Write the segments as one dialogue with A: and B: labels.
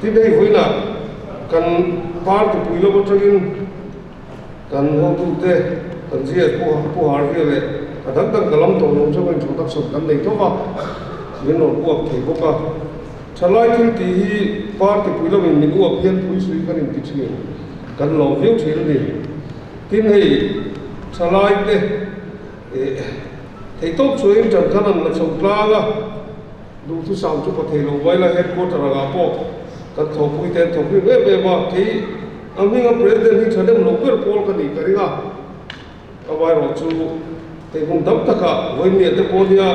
A: Tin hei vawiinah kan party pui lam atangin kan hotute kan GS Pu Pu Harvey leh a dang dang ka lam tawh lo chuan introduction kan nei tawp a, min rawn uap thei bawk a. Thalai thil tih hi party pui lamin min uap hian phuisui kan inti thin, kan lawm viau thin a ni. Tin hei thalai te eh theihtawp chuain tan khan an la chho tlang a. Duhthusam chu pa thei lo mai la, headquarter angah pawh kan thawhpui te an thawk rim em em a, kei a hminga President hi thahnem lo ber pawl ka nih ka ring a, ka vairawh chu hei hmun tam takah vawiinmiah te pawh nia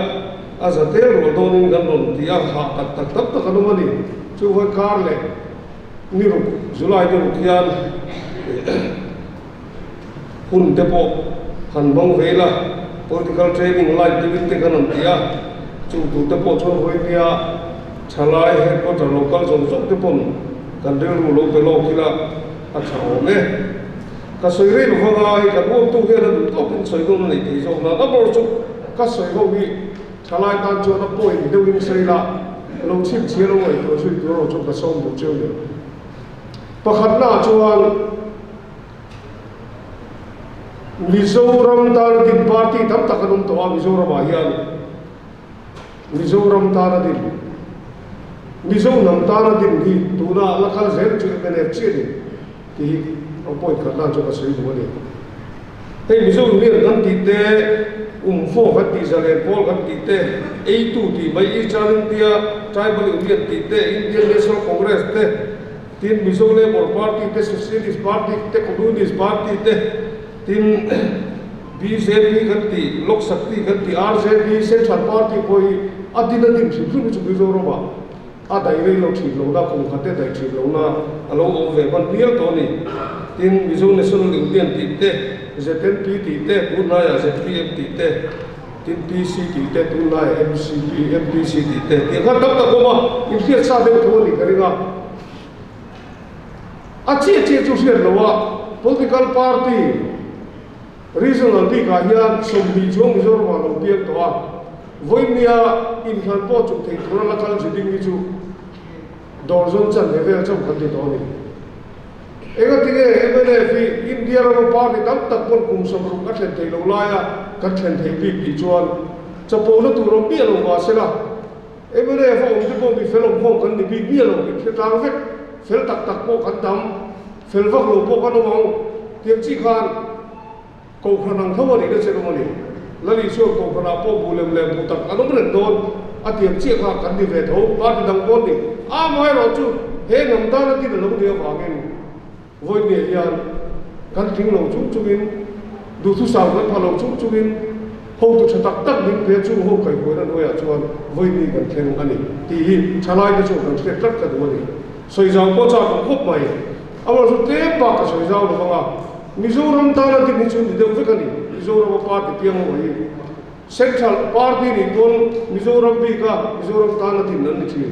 A: a za tel rual dawnin kan rawn ti a, hah tak tak tam tak an awm a ni. Chu vawi kar leh ni ruk, July ni ruk hian hun te pawh han hmang ve ila, political training light deuhin te kan rawn ti a, chung tur te pawh chuan vawinia thalai headquarter lo kal zawng zawng te pawn kan rilru lo pe lawk ila a tha awm e. Ka sawi rei lo vanga hei kan uaptu hian a duh tawkin sawi dawn a nei thei zawk nan a bawr chu ka sawi ho hi thalai tan chuan a point deuhin sawi ila lo chhipchhia lo ngaihtuah zui tur erawh chu ka sawm duh cheu ni. Pakhatnaah chuan Mizoram tana din party tam tak an awm tawh a, Mizoramah hian Mizoram tana din, Mizo hnam tana din hi tuna la kal zel chu mnf chiah a ni tih hi a point khatna chu ka sawi duh a ni. Hei Mizo Union kan tih te, Umfo kan tih, Zalen Pawl kan tih te, Eitu tih mai, Eastern India Tribal Union tih te, Indian National Congress te, tin Mizo Labour Party te, Socialist Party te, Communist Party te, tin bjp kan tih, Lok Shakti kan tih, RJD, Central Party pawh hi a din a din hrim hrim hi chu Mizoramah A daih rei lo thin lohna, kum khat te daih thin lohna a lo awm ve hman pial tawh a ni. Tin, Mizo National Union tih te, ZNP tih te, tunlaiah zpm tih te, tin PC tih te, tunlaiah MCP, MPC tih te, tih khan tam tak awm a, inhriat sa deuh tho a nih ka ring a. A chiah chiah chu hriat loh a, political party regional bikah hian 20 chuang Mizoramah lo piang tawh a. Vawinia inhlan pawh chuk thei tura la kal ziding hi chu dawr zawn chan ve vel chauh kan ti tawh a ni. Engatinge mnf hi India rama party tam tak pawn kum 60 a thlen theih loh laia kan thlen theih bik tih chuan chapona tur awm miah lo mahse la, mnf a awm te pawh mi fel awm khawm kan ni bik miah lo, inhre tlang vek, fel tak tak pawh kan tam, fel vak lo pawh kan awm ang tiang chi khan. Kohhran ang tho a nih na che rawng a ni. Lali chuan kohhranah pawh bu lem leh bu tak an awm reng dawn a tiang chiah kha kan ni ve tho, party dang pawh an ni. Amaherawh chu he hnam tan a din a lo nih avangin vawinia hian kan tling lo chung chungin, duhthusam kan pha lo chung chungin hotu tha tak tak min pe chung ho kaihhuaina hnuaiah chuan vawini kan thleng a ni tih hi thalaite chuan kan hriat tlat ka duh a ni. Sawizau pawh chak awm khawp mai. Amaherawhchu tlem bak ka sawizau lo vang a. Mizoram tana din hi chu ni deuh vek a ni. Mizorama party piang ho hi Central party nih pawn Mizoram bika Mizoram tana din an ni thin.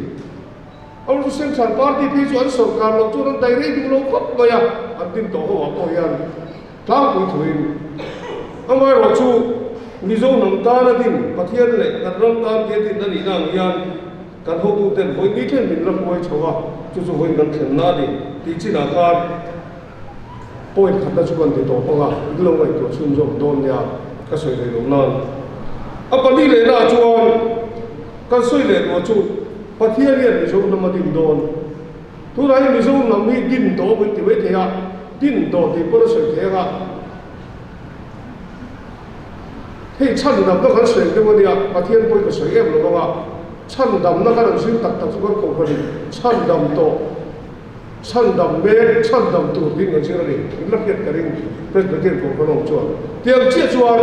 A: Amah chu Central party phei chu an sorkar loh chuan an dai rei duh lo khawp mai a, an din tawh ho ah pawh hian tlangpui thuin. Amaherawh chu Mizo hnam tana din Pathian leh kan ram tan tia din a nihna ang hian kan hotuten vawi ni thleng min la hruai chho a, chu chu vawi kan thlenna a ni tih chinah khan Point khatna chu kan ti tawp ang a, in lo ngaihtuah chhunzawm dawn nia ka sawi rei lo nan. A pali lehna ah chuan kan sawi leh duh chu Pathian hian Mizo hnam a din dawn. Tunah hian Mizo hnam hi din tawh a ti mai thei a, din tawh tih pawn a sawi thei ang a. Hei chhandamna kan sawi deuh a nia, Pathian pawhin ka sawi em lo ang a, chhandamna kan han zir tak tak chu kan kohhran chhandam tawh. Chhandam mek, chhandam tur ding an zir a ni. In la hriat ka ring, Presbyterian Kohhran awm chuan. Tiang chiah chuan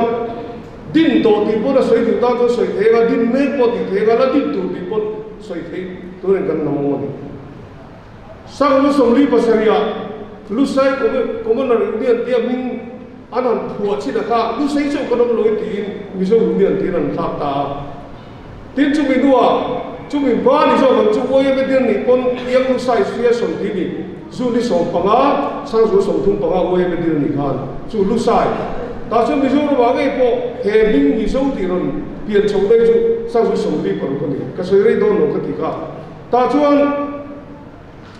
A: din tawh tih pawn a sawi duh tan chuan sawi thei anga, din mek pawh tih thei anga, la din tur tih pawn sawi thei turin kan hnam awm a ni. Sang lu 47ah Lusai Commoner Union tia hming an han phuah chin a kha Lusai chauh kan awm lo i tiin Mizo Union tiin an thlak ta a. Tin chumi hnuah chumi hma ni zawk ang chu YMA dil nih pawn Iang size hi a sawn tih ni zu ni 15 sangzu 35 YMA dil nih khan chu lusai tah chuan Mizoramah ngei pawh he hming Mizo tih rawn pian chho daih chu sangzu 46 a ni ka sawi rei dawn lo ka ti kha tah chuan.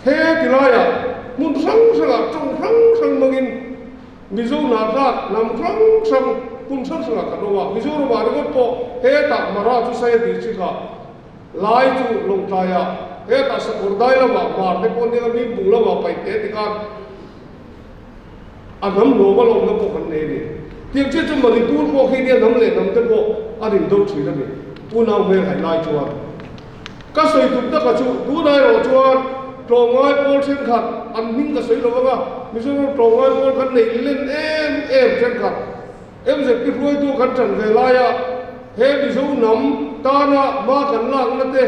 A: He ti laiah hmun hrang hrangah tawng hrang hrang hmangin Mizo hnahthlak hnam hrang hrang hmun hrang hrangah kan awm a. Mizoramah ringawt pawh hetah Mara chu Saia district ah, Lai chu Lawngtlaiah, hetah Sakawrdai lamah Mar te pawh nia Mimbung lamah Paihte ti khan a hnam hlawm a lawmna pawh kan nei a ni. Tiang chiah chu Manipur pawh khi nia hnam leh hnam te pawh an indo thin a ni. Unau hmel haih lai chuan. Ka sawi tum taka chu tunah erawh chuan tlawmngai pawl thenkhat an hming ka sawi lo vang a, Mizoram tlawmngai pawl kan neih len em em thenkhat MZP hruaitu kan tan ve laia he Mizo hnam tana hma kan lakna te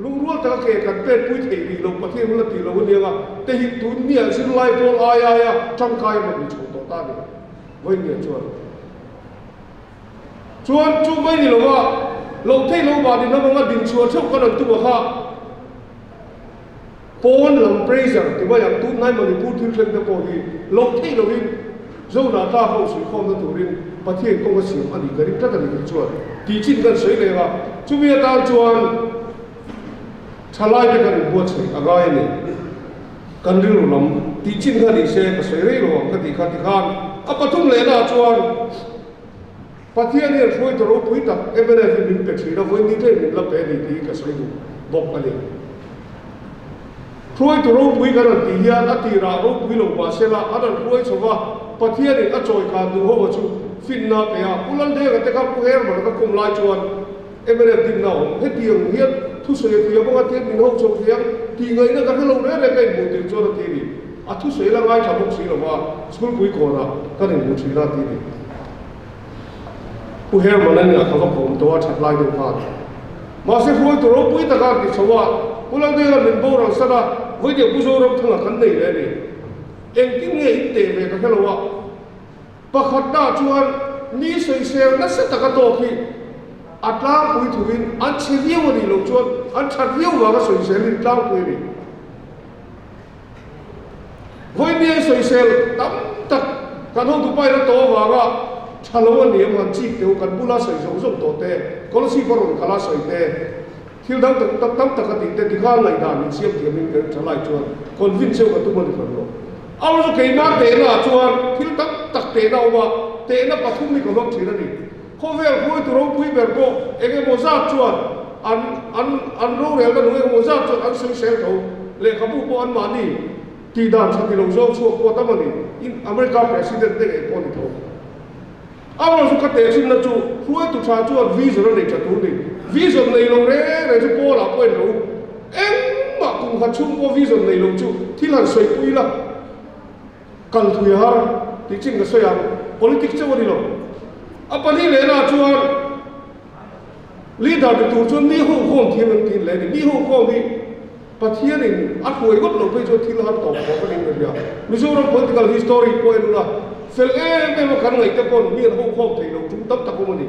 A: lungrual taka ke kan pek pui theih rih lo Pathian hun la tih lo aniang a te hi tun miah zirlai pawl ai aia tangkai a rawn ni chho tawh ta a ni Vawinia chuan. Chuan chu mai ni lova loh theih loh vah din avanga din chhuah theuh kan an tum a kha pawn lam pressure ti mai ang tunhnai Manipur thil thleng te pawh hi loh theih lovin Zonah tla ho suihkhawmna turin Pathian kawng a siam a nih ka ring tlat a ni kei chuan tih chin kan sawi leh a, chumi atan chuan thalai te kan inbuatsaih a ngai a ni. Kan rilru lam tih chin kha ni se ka sawi rei lo ang ka tih kha tikhan a pathum lehna ah chuan Pathian hian hruaitu ropui tak mnf hi min pe thin a, vawi ni tlem min la pe a ni tih hi ka sawi duh bawk a ni. Hruaitu ropui kan han tih hian a tirah ropui lo mah se la an han hruai chho va, Pathianin a chawikan duh ho chu finna a pe a, Pu Laldenga te kha Pu Herman ka kum lai chuan mnf dinna a awm. Hetiang hian thusawi a thiam anga tian min ho chho thiam tih ngaihna ka hre lo reng reng ka inhmuh tir chuan a ti a ni. A thusawi la ngaithla bawk si lo va, school pui kawnah kan inhmu thin a ti a ni. Pu Herman a nia ka va kawm tawh a that lai deuh khan. Mahse hruaitu ropui taka an ti chho a, Pu Laldenga min boral san a, vawiin Pu Zoramthanga kan nei leh a ni. Engtin nge in teh ve ka hre lo a. Pakhatna chuan mi sawisel nasa taka tawk hi a tlangpui thuin an chhe viau a nih loh chuan an that viau vanga sawisel in tlangpui a ni. Vawiin sawisel tam tak kan hotu pain a tawh avanga tha lo a ni em han chik teu kan bula sawi zawng zawng tawh te, Kolasib a rawn kal a sawi te, thil dang tak tak tam tak a tih te tikhan ngaihdan min siam thiam in ka tha lai chuan convince cheu ka tum a ni hran lo. Amah chu keimah tehna ah chuan thil tam tak tehna a awm a, tehna pathum hi ka hmang thin a ni. Khawvel hruaitu ropui ber pawh eng emaw zat chuan an an an rorelna nung eng emaw zat chuan an sawisel tho. Lehkhabu pawh anmahni tih dan tha ti lo zawng chhuak pawh tam a ni. In America President te ngei pawh a ni tho. Amah chu ka tehchhinna chu hruaitu tha chuan vision a nei tha tur ni. Vision nei lo reng reng chu Paul-ah pawh en lo. Engmah kum khat chhung pawh vision nei lo chu thil han sawipui la. Kal thui har tih chin ka sawi ang, politics chauh a ni lo. A pahnih lehna chuan leader ni tur chuan mi ho khawm thiam em tiin leh a ni. Mi ho khawm hi Pathianin a hruai ngawt lo phei chuan thil har tawp tawp a ni ka hria. Mizoram political history pawh en ula, fel em em a kan ngaih te pawn mi an ho khawm thei lo tum tam tak awm a ni.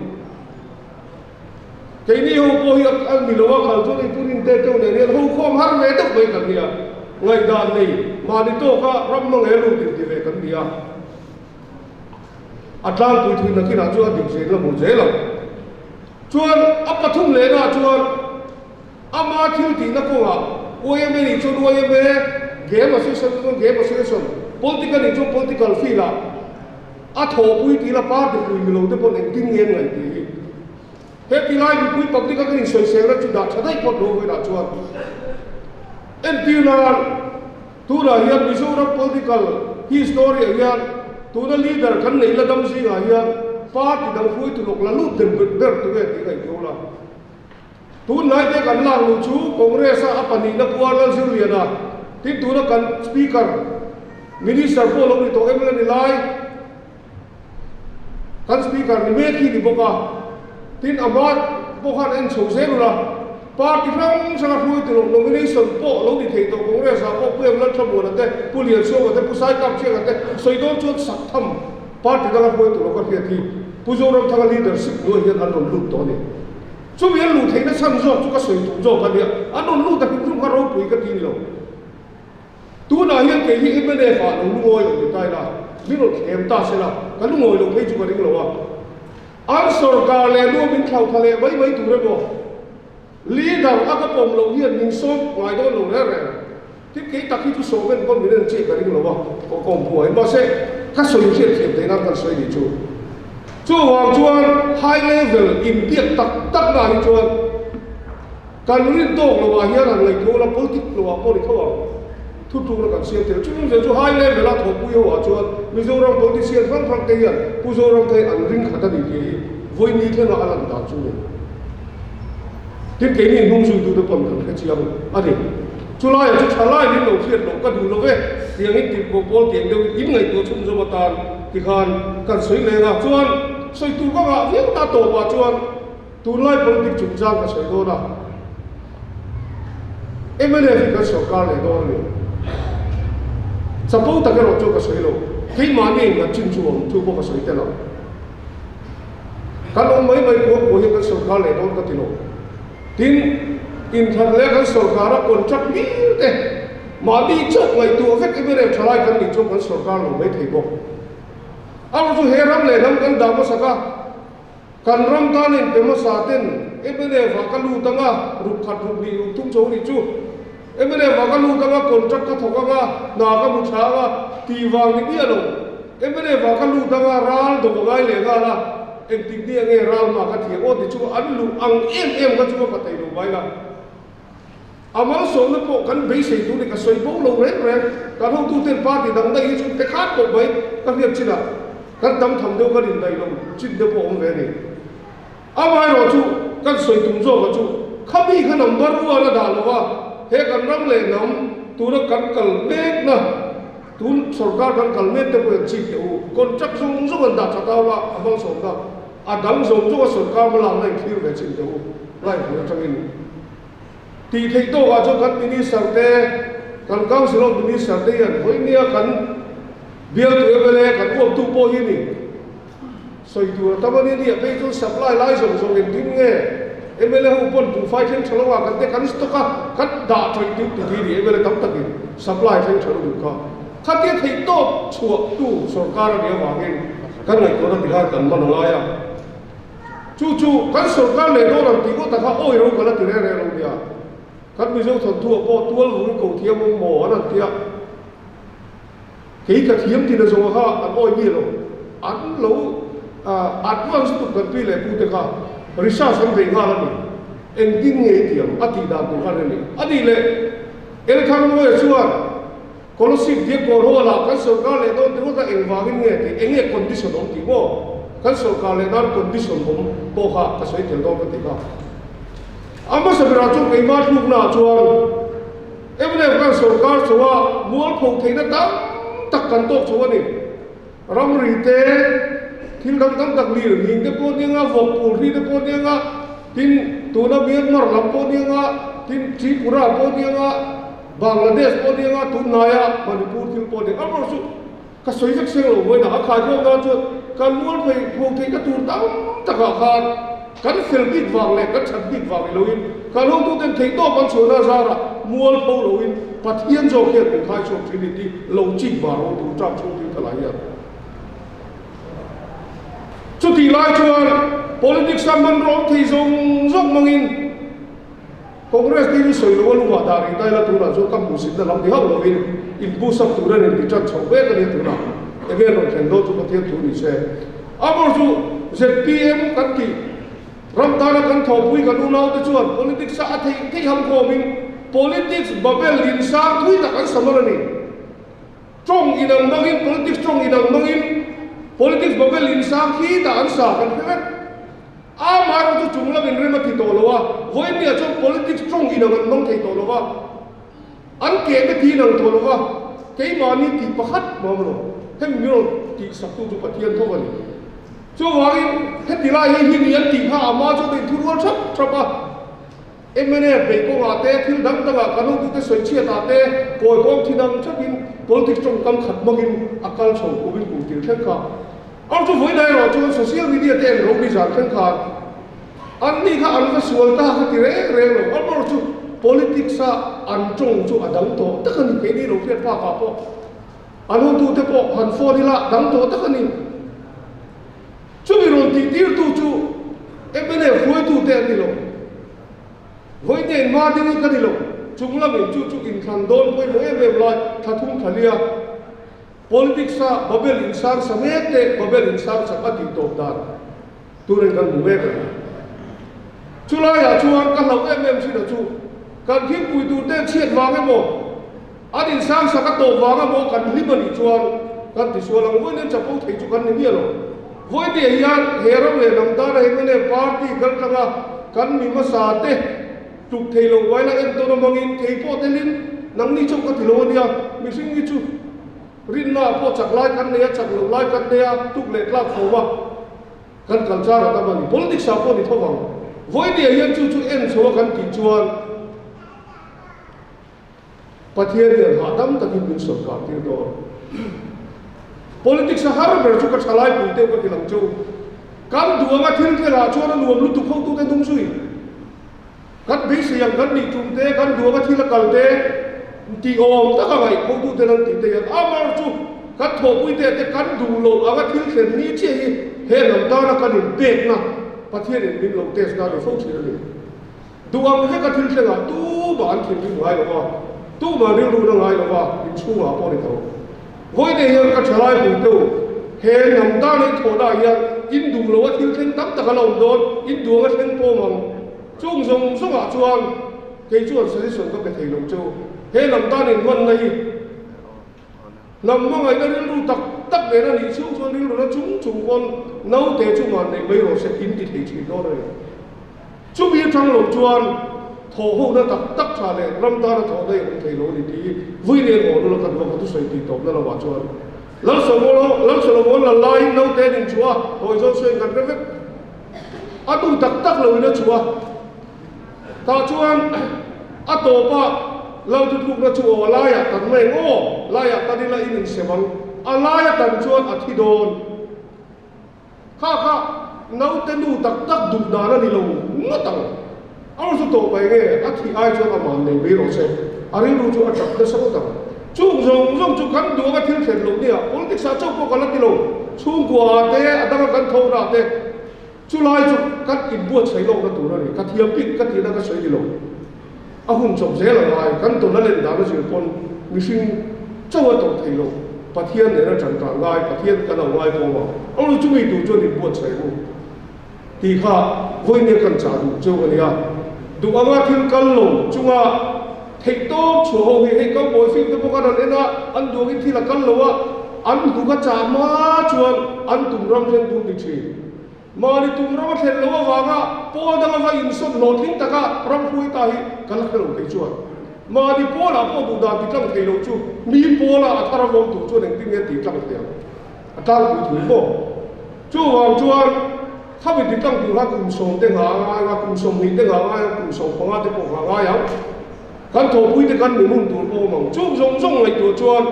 A: Keini ho pawh hi a ni lo a, kal chuan hei punin te teuh nen hian ho khawm har ve deuh mai kan nia. Ngaihdan nei mahni tawka ram hmangei a lut inti ve kan ni a. A tlangpui thui nakinah chuan a dik zel a hmu zel ang. Chuan a pathum lehna chuan ama thil tihna kawngah YMA nih chuan YMA, Game Association chuan Game Association, Political nih chuan Political field-ah A thawhpui tih la party pui ni lo te pawn engtin nge an ngaih tih hi heti lai mipui public a kan insawiselna chu dah tha daih phawt lo velah chuan entir nan tunah hian Mizoram political history ah hian tuna leader kan neih la dam zingah hian party dang hruaitu lawk la lut dem ber tu nge tih ngaihtuah ula. Tunlai te kan lak luh chu Congress a a pahnihna Pu Arlal Zirliana, tin tuna kan Speaker, Minister pawh lo ni tawh mla ni lai, kan Speaker ni mek hi ni bawk a, tin a hma pawh khan en chho zel ula, party hrang hranga hruaitu loh nomination pawh lo ni thei tawh Congress ah pawh Pu Emlal Thlamuana te, Pu Liansuanga te, Pu Saikapchianga te sawi dawn chuan sak tham party danga hruaitu lo ka hriat hi Pu Zoramthanga leadership hnuai hian an rawn lut tawh a ni. Chumi an luh theihna chhan zawk chu ka sawi tum zawk a nia, an rawn lut a hrim hrim kha ropui ka ti ni lo. Tunah hian kei hi mnf ah lo lungawi lo ni ta ila, min rawn thlem ta se la, ka lungawi lo phei chu ka ring lo a. An sorkar leh nu min thlauh tha leh mai mai tur emaw, leader a ka pawm loh hian min sawm ngai dawn lo reng reng. Tin, kei tak hi chu sawmen pawn min en chiah ka ring lo a, ka kawm buai. Mahse, ka sawi hriat thiam theih nan kan sawi nih chu. Chuvang chuan high level inbiak tak tak na hi chuan kan rin tawk lo ah hian han ngaihtuah ula politic lo ah pawh ni tho ang. Thutlukna kan siam thei lo. Chumi zawng chu high level a thawhpui ho ah chuan Mizoram politician hrang hrang te hian Pu Zoram te hi an ring khat a ni tih hi vawi ni thlenga a lan dan chu ni. Tin, keini hnung zuitute pawn kan hre chiang a ni. Chulaiah chu thalai min lo hriat loh ka duh lo ve, tiangin tirhkoh pawl tiang deuhin in ngaihtuah chhunzawm atan tikhan kan sawi leng a. Chuan, sawi tur ka ngah viau ta tawpah chuan tunlai politic chungchang ka sawi dawn a, mnf hi kan sorkar leh dawn a ni. Chapo tak erawh chu ka sawi lo, keimahni in kan chin chu awm thu pawh ka sawi tel ang. Kan awm mai mai kuang pawh hian kan sorkar leh dawn ka ti lo. Tin, inthlan leh kan sorkara contract hlir te mahni chauh ngaihtuah vek em em thalai kan nih chuan kan sorkar lo mai thei bawk. Amaw chu he ram leh hnam kan dah hmasak a, kan ram tan a inpe hmasa ten mnf ah ka lut anga ruk khat ruk hnih ruk thum chho nih chu mnf ah ka lut anga contract ka thawk anga hna ka hmu tha anga tih vang ni miah lo. Mnf ah ka lut anga ral dawk a ngai leh nghal a, engtik ni ange ral hma ka thiam aw ti chu an luh ang em em kha chu ka pathei lo mai la. A malsawmna pawh kan beisei tur ni ka sawi bo lo reng reng, kan hotu ten party dang daih hi chu pe khat pawh mai ka hriat chin ah kan tam tham deuh kan indaih lo chin te pawh awm ve a ni. Amaherawh chu kan sawi tum zawk a chu khami kha number one a dah lo a, he kan ram leh hnam tuna kan kal mekna, Tun sorkar kan kal mek te pawh hian chik teh u, contract zawng zawng an dah tha ta ula a hmang sawm ta, a dang zawng zawng a sorkar hma lakna in thlir ve chin teh u, lai hmun atangin tih theih tawkah chuan kan minister te, kan council of minister te hian vawinia kan bialtu mla kan uaptu pawh hi ni. Sawi tur a tam a ni nia, phei chu supply lai zawng zawng engtin nge mla ho pawn buhfai thleng tha lo a kan te kan stock a kan dah tawih tut tut hi ni mla tam takin supply thleng tha lutuk kha khatia theih tawp chhuah tu sorkar a nih avangin kan ngaihtuahna ti khan kan man a ngai a chu chu kan sorkar leh dawn ang tih ngawt takha awi ro kan la ti reng reng lo nia kan Mizo thawnthu ah pawh tual vung ko thiam awm maw an han tia. Kei ka thiam tina zawng kha an awi mi lo, an lo advance tuk kan pi leh pu te kha research an bei nghal a ni, engtin nge i tiang a tih dan tur khan a ni. A nih leh Elthangmawia chuan Kolosip Diakkawn Hall ah kan sorkar leh dawn ringawt a engvangin nge tih eng nge condition awm tih maw kan sorkar leh nan condition awm pawh kha ka sawi tel dawn ka ti kha. A hmasa berah chuan keimah thlukna ah chuan Mnf khan sorkar chho a mualpho theihna tam tak kan tawk chho a ni. Ramri te, thil dang tam tak lir hing te pawh nia nga, vawk phul hri te pawh nia nga, tin tuna Myanmar lam pawh nia nga, tin Tripura pawh nia nga, Bangladesh pawh nia nga, tunhnaia Manipur thil pawh nia nga. Amaherawhchu ka sawi vek seng lo vawiin a, a khaikhawm nan chuan kan mualpho theihna tur tam takah khan kan fel bik vang leh kan that bik vang ni loin kan hotuten theihtawp an chhuahna zarah mualpho loin Pathian zawk hian min khai chhuak thin ni tih lo chik var ho tur tap chhung thil kal ah hian. Chutih lai chuan politics a hman rawng thei zawng zawng hmangin Congress te hi sawi lo a lungah dah rih ta ila tunah chuan ka hmuhsitna lam ni hauh lovin in boost up tur a nen ti tan chho vek a nia tunah enge rawn thlen dawn chu Pathian thu ni se. Amor chu zpm kan tih ram tana kan thawhpui kan unau te chuan politics a a theih theih ham khawmin politics babel in sang thui tak an samal a ni. Tawng inang hmangin politics tawng inang hmangin politics babel in sang khi tah an sa kan hre vek. Amaherawh chu chung lam inrem a ti tawh lo a, vawiinniah chuan politics tawng inang an hmang thei tawh lo va, an kehte ti inang tawh lo va, keimahni tih pakhat mah awm lo, hemi min rawn tihsaktu chu Pathian tho a ni. Chuvangin heti lai hi hi ni an tih kha amah chuan a inthurual thap thap a, mnf beih kawngah te, thil dang dangah kan hotute sawichhiatah te, kawi kawng thi dang thapin politics tawngkam khat hmangin a kal chho kumin kum tir thleng kha. Aw chu vawiin erawh chuan social media te en ro ni zan thleng khan an ni kha an va sual ta kha ti reng reng lo, amaherawh chu politics a an tawng chu a dang tawh tak a ni, keini lo hriat phak ah pawh an hotu te pawh han phone ila dang tawh tak a ni. Chumi rawn tih tir tu chu mnf hruaitu te an ni lo, vawiin eng hma ding hi ka ni lo. Chung lamin chu chu inthlan dawn pawimawh em em lai thla thum thla lia politics-a Babel insang sa mek te Babel insang sak a tih tawp dan turin kan hmu mek a ni. Chulaiah chuan ka hlauh em em thin a chu kan thingpui tur ten chhiat vang emaw an insang sak a tawp vang emaw kan hlim a nih chuan kan tisual ang vawiin chapo thei chu kan ni miah lo. Vawiin hian he ram leh hnam tana he mnf party kaltlanga kan mi hmasa te Tluk thei lo vaila entawn amangin thei pawh telin nangni chauh ka ti lo a nia, mihring hi chu rinna ah pawh chak lai kan nei a, chak loh lai kan nei a, tuk leh tlak fo a kan kal char a tam a ni. Politics ah pawh ni tho vang. Vawinia hian chu chu en chho a kan tih chuan Pathian hian hahdam takin min sawrkar tir dawn. Politics a har ber chu ka thalai pui deuh ka ti lang cheu. Kan duh anga thil thlengah chuan a nuam lutuk hotute hnung zui. Kan beisei ang kan nih tum te, kan duh anga thil a kal te tih awm taka ngaih hotute an tih te hian amar chu kan thawhpui te te kan duh loh anga thil thlen ni chiah hi he lam tana kan inpekna Pathianin min lo test na a ni fo thin a ni. Duh ang veka thil thlengah tumah an thinrim ngai lo va, tumah rilru na ngai lo va, inchhungah pawh a ni tho. Vawiin hian ka thalai pui teu, he hnam tan in thawhna hian in duh lo a thil thleng tam tak a la awm dawn, in duh anga thleng pawm ang. Chung zawng zawngah chuan kei chuan suggestion ka pe thei lo cheu. He hnam tan in hmanna hi hnam hmangaihna rilru tak tak nen a nih chhung chuan rilru na chung chung pawn naute chu man neih mai rawh se in ti thei thin dawn a ni. Chumi atang lo chuan thawhhona tak tak tha leh ram tana thawh daih awm thei lo a ni tih hi vui nen aw nula kan vawk a thusawi tih tawpna lamah chuan Lalsawmawla Lalsawlawmawn lal laiin naute an inchhuah a, hawi zawn sawiin kan hre vek. A duh tak tak loin a chhuah a, tah chuan a tawpa Lal thutlukna chu aw a laiah tan mai ang aw, laiah tan ila in insem ang, a laia tan chuan a thi dawn. Kha kha naute nu tak tak duh dan a ni lo ngawt ang. A rawn chu tawh mai nge a thih ai chuan a man nei mai rawh se. A rilru chu a tap nasa ngawt ang. Chung zawng zawng chu kan duh anga thil thlen loh nia, politics ah chauh pawh kan la ti lo. Chhungkua ah te, a danga kan tho na ah te, chulai chu kan inbuatsaih lawkna tur a ni. Ka thiam bik ka tihna ka sawi ni lo. A hun chawp zel a ngai, kan tawn a len dan a zir pawn mihring chauh a tawrh thei lo, Pathian nen a ṭan ṭah ngai, Pathian kan au ngai pawm a, a rawn chumi tur chuan inbuatsaih u tih kha vawinia kan chah duh cheu a nia. Duh anga thil kal lo chunga theihtawp chhuah ho hi hei cowboy film te pawh khan an en a, an duh angin thil a kal lo a, an hnuk a chah hma chuan an tum ram thleng tur ni ṭhin. Mahni tum ram a thlen loh avanga pawl danga va insawn hlawhtling taka ram hruai ta hi ka la hre lo thei chuan mahni pawlah pawh duh dan ti tlang thei lo chu mi pawla a thar a vawm tur chuan engtin nge ti tlang thei ang? A tlangpui thui maw? Chuvang chuan khami ti tlang tur kha kum sawm te nghah a ngai ang a, kum 20 te nghah a ngai ang, kum 15 te pawh nghah a ngai ang. Kan thawhpui te kan mi hun tur pawh awm ang. Chung zawng zawng ngaihtuah chuan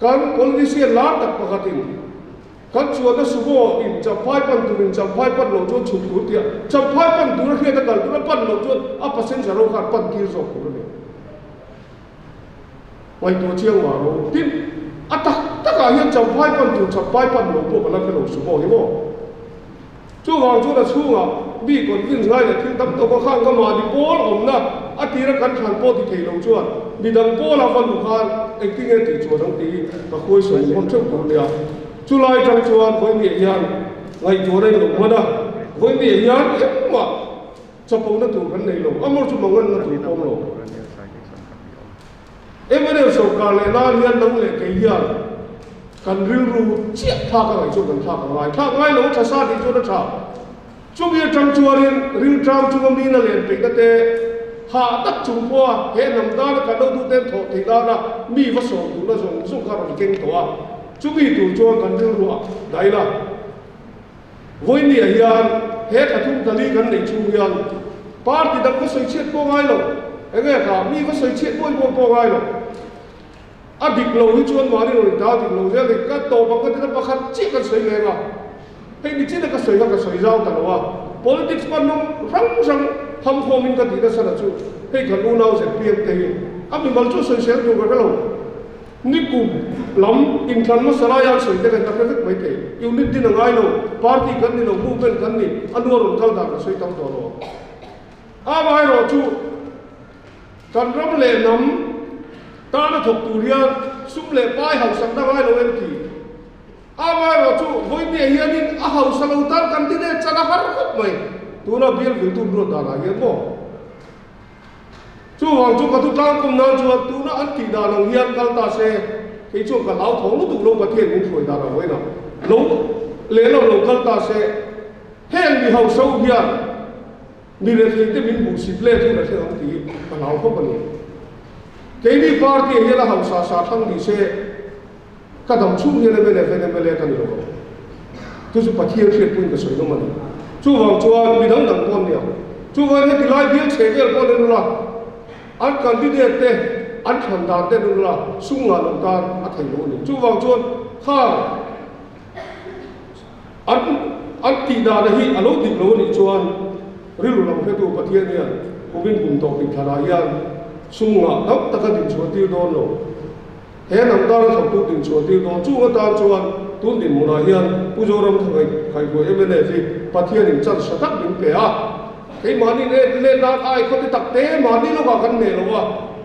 A: Kan politician lar tak pakhatin kan chuanna sumo in Champhai pan tur in Champhai pan loh chuan chhuk tur tia Champhai pan tur a hriat a kal tur a pan loh chuan a passenger ho khan pan tir zawk tur a ni. Ngaihtuah chiang mah ro. Tin, a tak takah hian Champhai pan tur Champhai pan lo pawh ka la hre lo sumo hi maw. Chuvang chuan a chhungah mi convince ngai leh thil tam tawk a khan ka mahni pawl awmna a tira kan thlan pawh ti thei lo chuan midang pawla va luh khan engtin nge tih chuan ang tih ka khuai sawi hman theuh tur nia. Chulai tang chuan Vawimia hian ngaihtuahna in lo hman a, Vawimia hian engmah chapona tur kan nei lo, amor chu manganna tur pawm lo. Mnf sorkar leh nan hian nang leh kei hian kan rilru chiah thlak a ngaih chuan kan thlak a ngai. Thlak ngai lo a tha sa tih chuan a tha. Chumi atang chuanin riltang chunga mina len peihna te hah tak chung pawha he hnam tana kan lo duh ten thawh theih nana mi va sawm duhna zawng zawng kha rawn keng tawh a. Chumi tur chuan kan rilru a daih la. Vawinia hian he thla thum thali kan neih chhung hian party dang va sawi chhiat pawh ngai lo, enge kha mi va sawi chhiat bawi bawi pawh ngai lo. A dik lo hi chuan mahni rawn inta dik lo zel hi ka tawp ang ka tina pakhat chiah kan sawi leng a, hei ni chin a ka sawi kha ka sawi zau ta lo a, politics hman rawng hrang hrang hamkhawm in ka tih nasa na chu hei kan unau ZPM te hi a mimal chu sawisel tur ka hre lo. Nikum lam inthlan hmasa laia an sawi te khan ka hre vek mai thei. Unit din a ngai lo, party kan ni lo, movement kan ni, a nu a rawn kal dan ka sawi tam tawh lo. Amaherawhchu. Kan ram leh hnam tana thawk tur hian sum leh pai hausakna ngai lo em ti? Amaherawhchu vawinia hianin a hausa lo tan kan ti leh chan a har khawp mai. Tuna bial viltu ruat danah hian maw? Chuvang chu ka thu tlangkawm nan chuan tuna an tih dan ang hian kal ta se, kei chuan ka hlau tho lutuk lo Pathian min hruai dan ang vawiinah lo lehlam lo kal ta se, heng mi hausa ho hian mi rethei te min hmuhsit let hun a thleng ang tih hi ka hlau khawp a ni. Keini party ah hian a hausa sa thlang ni se, Ka dam chhung hian mnf in mla ka ni lo ang. Chu chu Pathian hriatpuiin ka sawi nawm a ni. Chuvang chuan mi dang dang pawh an ni ang. Chuvangin heti lai bial chhe vel pawh an en ula, an candidate te an thlan dan te an en ula, sum ngah loh tan a thei lo a ni. Chuvang chuan khang an an tih dana hi a lo dik lo a nih chuan rilru lam hretu Pathian hian kumin kum tawh inthlanah hian sum ngah tam taka dinchhuah tir dawn lo. He hnam tana thawktu dinchhuah tir dawn chung atan chuan tun dinhmunah hian Pu Zoramthanga Khaihruai mnf hi Pathianin chance tha tak min pe a. Keimahni let let nan ai khawte tak te mahni lawkah kan hneh lo a,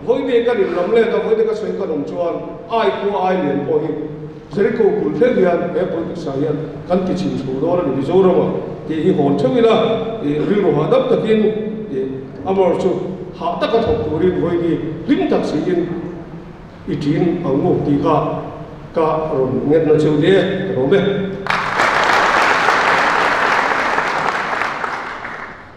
A: vawite kan inlam let a, vawite ka sawi kan awm chuan ai khua ai lian pawh hi Jericho kulh thleng hian he politics ah hian kan ti chhin chho dawn a ni Mizoramah tih hi hawn theuh ila rilru hahdam takin amor chu hah taka thawk turin vawini hlim tak siin I ṭin ang maw tih kha ka rawn ngetna cheu hle ka lawm e.